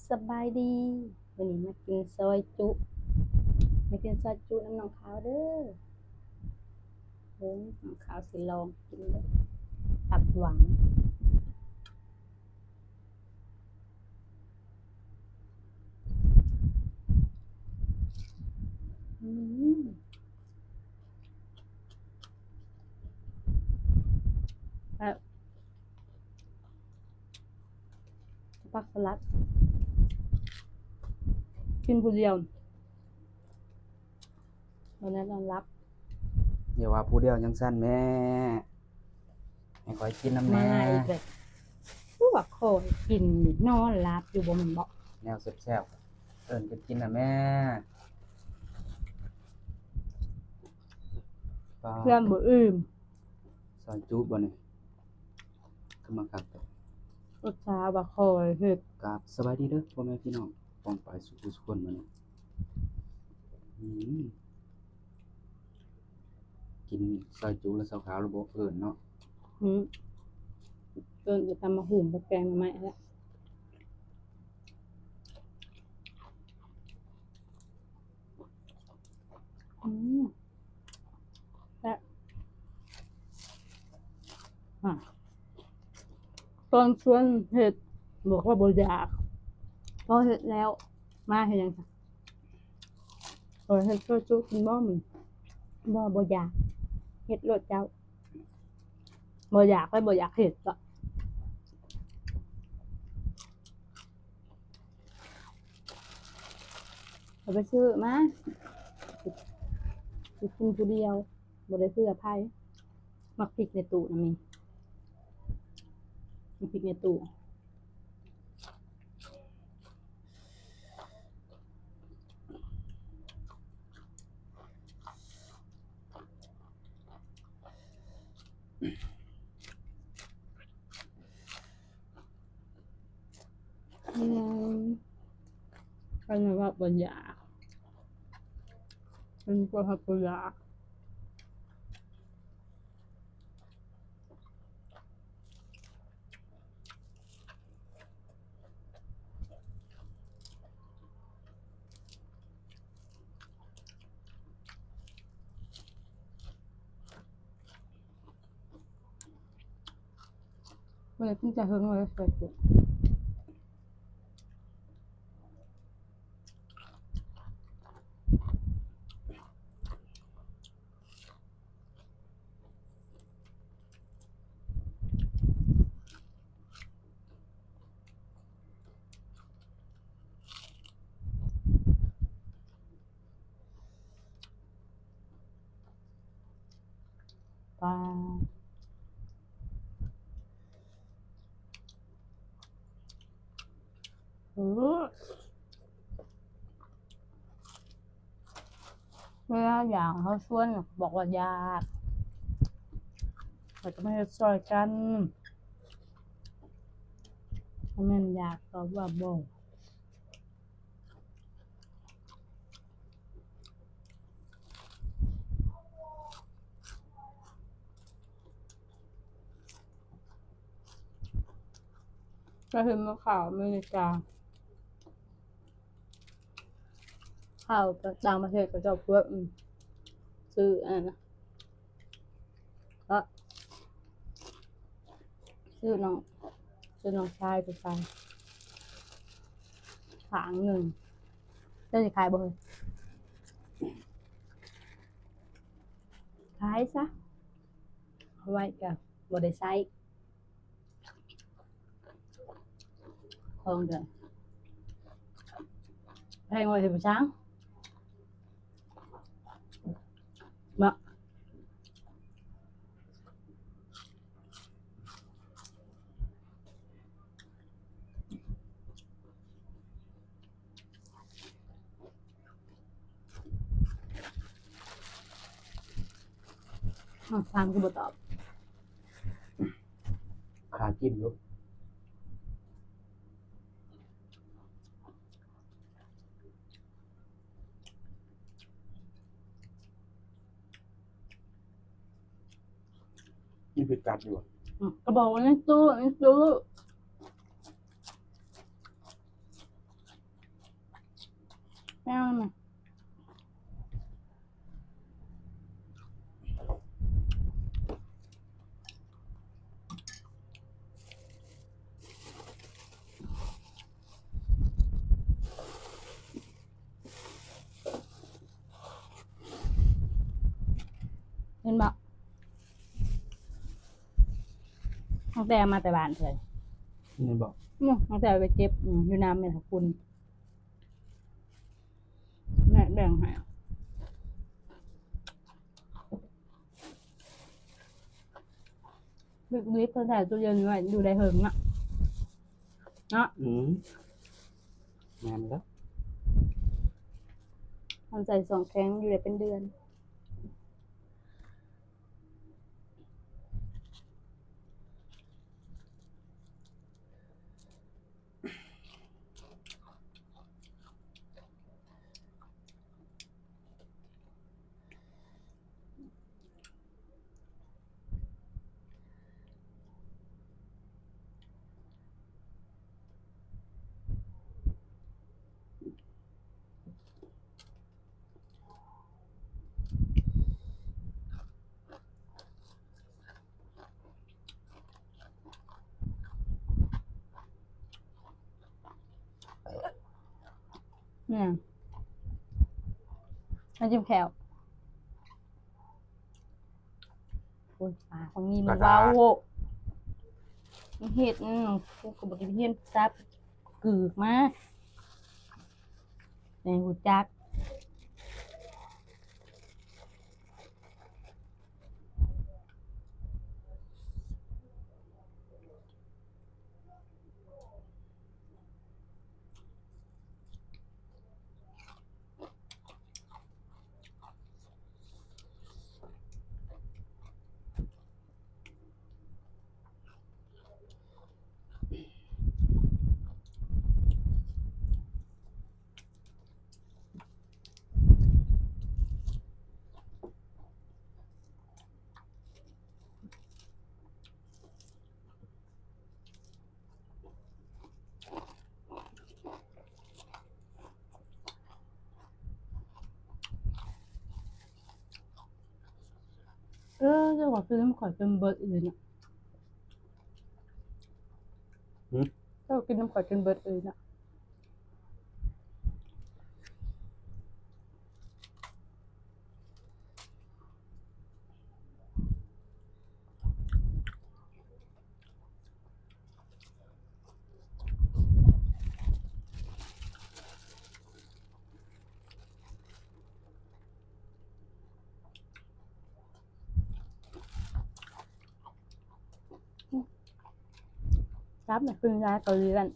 ສະບາຍດີ ມື້ນີ້ມາກິນຊອຍຈຸ ມາກິນຊອຍຈຸນຳນ້ອງຂາວເດີ້. ເບິ່ງ ນ້ອງຂາວຊິລອງກິນເດີ້ ຕັບຫວານ. ອືມ ແຊບ. ຜັກສະຫຼັດ ກິນຜູ້ດຽວ ບໍ່ໄດ້ນອນຫຼັບ. ຢ່າວ່າຜູ້ດຽວຈັ່ງຊັ້ນແມ່ ໃຫ້ຂ້ອຍກິນນຳແດ່. ມາອີກແລ້ວ ຄືວ່າຂ້ອຍກິນນອນຫຼັບຢູ່ບໍ່ແມ່ນບໍ? ແນວແຊບໆ ເອີ້ນກັນກິນນະແມ່. ເພື່ອນບໍ່ອີ່ມ ຊອຍຈຸບໍ່ນີ້? ຄືມາຄັກແທ້ ອຸດສາວ່າຂ້ອຍເຮັດ. ກາບສະບາຍດີເດີ້ ພໍ່ແມ່ພີ່ນ້ອງປ້ອງປາຍສູ່ຜູ້ສູ່ຄົນມື້ນີ້. ອືມ ກິນຊອຍຈຸແລ້ວເຊົາຂາວລະບໍ່ເອີ້ນເນາະ. ອືມ ເອີ້ນແຕ່ຕຳບັກຫຸ່ງກັບແກງໜໍ່ໄມ້ແຫຼະ. ອືມ ແຊບ. ອາ ຕອນຊວນເຮັດ ບອກວ່າບໍ່ຢາກ ພໍເຮັດແລ້ວ ມາເຮັດຫຍັງຊະ? ເອີ ເຮັດຊ່ວຍຈຸກິນບໍ່ມື້? ບໍ່ ບໍ່ຢາກ ເຮັດໂລດເຈົ້າ. ບໍ່ຢາກ ແລ້ວບໍ່ຢາກເຮັດເນາະ. ເອົາໄປຊື້ມາ ຊິກິນຜູ້ດຽວ ບໍ່ໄດ້ເພື່ອໃຜ. ໝາກພິກໃນຕູ້ນະມີ ໝາກພິກໃນຕູ້. ອືມ ຄັນວ່າບໍ່ຢາກ ມັນກໍຮັບບໍ່ຢາກ. ບໍ່ໄດ້ກິນແຕ່ເຫິງແລ້ວ ໃສ່ຈຸ. ປາ ເອີ ເວລາຢາກເຮົາຊວນ ບອກວ່າຢາກ ແລ້ວກໍມາເຮັດຊ່ອຍກັນ. ບໍ່ແມ່ນຢາກຕອບວ່າບໍ່. ກະເຫັນວ່າຂ່າວອາເມລິກາ ຂ່າວຕ່າງປະເທດເຂົາເຈົ້າເປີດ ອືມ ຊື້ອັນນັ້ນນະ ກໍຊື້ນ້ອງ ຊື້ນ້ອງຊາຍໄປຂາຍຂ້າງໜຶ່ງ. ເຈົ້າຊິຂາຍບໍ່ເຮີ້ຍ? ຂາຍຊະ ເອົາໄວ້ກະບໍ່ໄດ້ໃຊ້. ຂອງເດືອນ ແພງໄວ້ເຮັດບໍ່ຊ່າງເນາະ. ອ້າວ ຖາມຄືບໍ່ຕອບ ຄາກິນຢູ່. ມີພິດກັດຢູ່ບໍ່? ອືມ ກະບອກວ່າຍັງຕູ້ ຍັງຕູ້. ห็นบ่ ตั้งแต่มาแต่บ้านเทื่อ นี่บ่ อืม ตั้งแต่ไปเก็บ อืม อยู่น้ำแม่นของคุณ แม่แบ่งให้ ดึกๆ เพิ่นใส่ตู้เย็นไว้ อยู่ได้เฮิงเนาะ เนาะ อืม แม่นแล้ว มันใส่สองแข็ง อยู่ได้เป็นเดือน เนี่ย มาจิ้มแจ่ว โอ้ย ปลาของนี่มัน ปลา เว้า มันเฮ็ด อืม กูก็บ่ได้เรียนภาษา กึกมา แม่นฮู้จัก เออ เจ้าก็กินน้ำข่อยจนเบิดเลยเนี่ย หือ เจ้ากินน้ำข่อยจนเบิดเลยเนี่ย ตับน่ะ กินหลายกว่าเลือด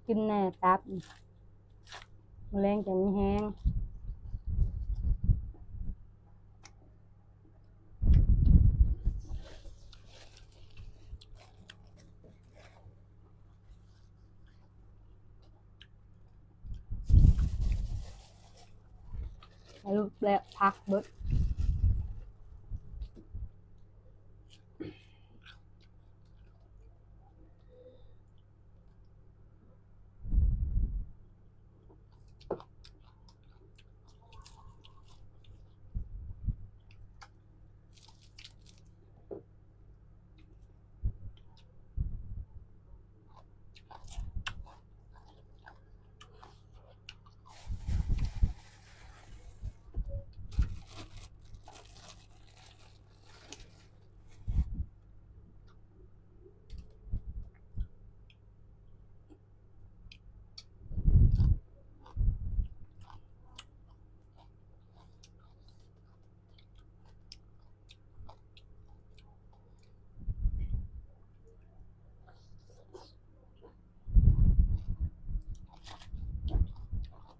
กินแหน่ตับ มื้อแลงจั่งมีแฮง ให้ลูกและผักเบิด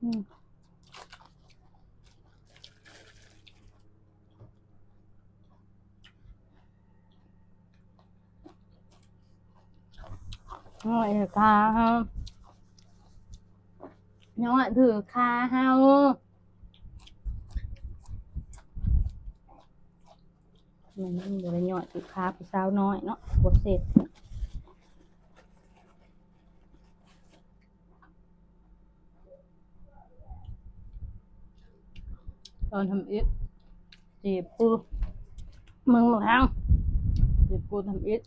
อืม น้อยขาเฮา น้อยถือขาเฮา มันบ่ได้ย่อยติดขาผู้สาวน้อยเนาะ บ่เสร็จ ตอนทำอิฐ จีบกู มึงมาทาง จีบกูทำอิฐ